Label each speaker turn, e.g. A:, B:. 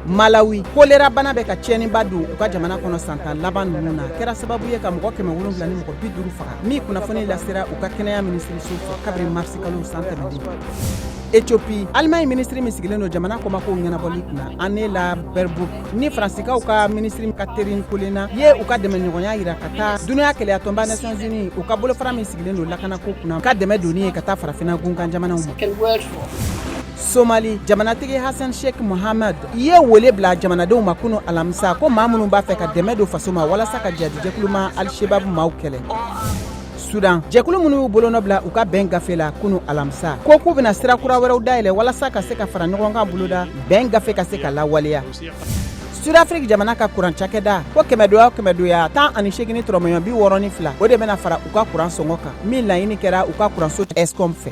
A: Malawi, kolera bana bɛ ka tiɲɛniba don u ka jamana kɔnɔ. San 10 laban ninnu na, kɛra sababu ye ka mɔgɔ 750 faga, min kunnafoni lasera u ka kɛnɛya minisiriso fɛ kabini marisikalo san tɛmɛnen. Ethiopie, Allemagne minisiri min sigilen don jamana kɔmakow ɲɛnabɔli kunna, Annalena Baerbock, ni Faransikaw ka minisiri Catherine Colonna ye u ka dɛmɛɲɔgɔnya yira ka taa dunuya kelenyatɔnba Nations Unies, u ka bolofara min sigilen don lakanako kunna, ka dɛmɛ donni ye ka taa Farafinna gunkan jamanaw ma. Somali jamanatigi Hassan Sheikh Mohamud ye wele bila jamanadenw ma kunu alamisa, ko maa minnu b'a fɛ ka dɛmɛ don faso ma walasa ka jadijɛkulu ma Al-Shabaab maaw kɛlɛ. Sudan, jɛkulu minnu y'u bolonɔ bila u ka bɛn gafe la kunu alamisa, ko k'u bɛna sira kura wɛrɛw dayɛlɛ walasa ka se ka fara ɲɔgɔn kan boloda, bɛn gafe ka se ka lawaleya. Sud-Afrique jamana ka kuran cakɛda ko kɛmɛdoya o kɛmɛdoya, 18 tɔrɔmɔɲɔ 62, o de bɛna fara u ka kuran sɔngɔ kan, min laɲini kɛra u ka kuranso Eskom fɛ.